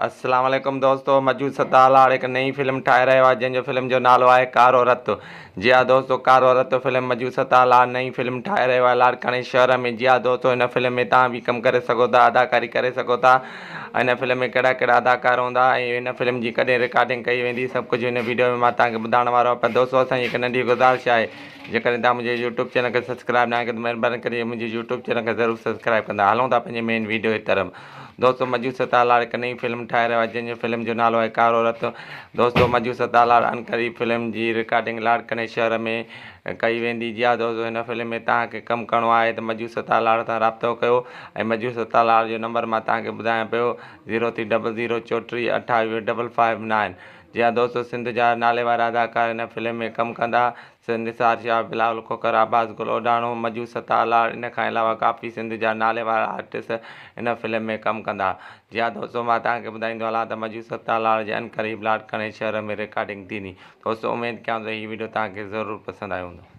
السلام عليڪم دوستو مجود ستار لاڙ هڪ نئين فلم ٺاهي رهيو آهي جنهن جو فلم جو نالو آهي ڪارو رت جي ها دوستو ڪارو رت فلم مجود ستار لاڙ نئين فلم ٺاهي رهيو آهي لاڙڪاڻي شهر ۾ جي ها دوستو هن فلم ۾ توهان به ڪم ڪري سگهو ٿا اداڪاري ڪري سگهو ٿا هن فلم ۾ ڪهڙا ڪهڙا اداڪار هوندا ۽ هن فلم جي ڪڏهن رڪارڊنگ ڪئي ويندي سڀ ڪجهه هن ويڊيو ۾ مان توهان کي ٻڌائڻ وارو آهيان پر دوستو اسان جي هڪ ننڍي گذارش آهي جيڪڏهن توهان منهنجي يوٽيوب چينل کي سبسڪرائب ناهي ڪيو ته مهرباني ڪري منهنجي يوٽيوب چينل کي ضرور سبسڪرائب ڪندا هلون ٿا پنهنجي مين ويڊيو جي طرف دوستو مجو ستار لاڙ هڪ نئين فلم ٺاهي رهيو آهي جنهن جو فلم جو نالو آهي ڪارو رت دوستو مجو ستار لاڙ عنقريب فلم جي رڪارڊنگ لاڙڪاڻي شهر ۾ ڪئي ويندي جي ها دوستو هن فلم ۾ توهان کي ڪم ڪرڻو آهي ته مجو ستار لاڙ سان رابطو ڪيو ۽ مجو ستار لاڙ جو نمبر مان توهان کي ٻڌايان پيو زيرو ٿري ڊبل زيرو چوٽيهه اٺاويهه ڊبل فائيو نائن جي ها دوستو سنڌ جا نالي وارا اداڪار هن فلم ۾ ڪم ڪندا سر نثار شاهه، بلاول کوکر، عباس گل اوڍاڻو، مجو ستار لاڙ ان کان علاوه ڪافي سنڌ جا نالي وارا آرٽسٽ هن فلم ۾ ڪم ڪندا. جي ها دوستو مان توهان کي ٻڌائيندو هلان ته مجو ستار لاڙ جي عنقريب لاڙڪاڻي شهر ۾ رڪارڊنگ ٿيندي. دوستو اميد ڪيان ٿو هي وڊيو توهان کي ضرور پسند آيو هوندو.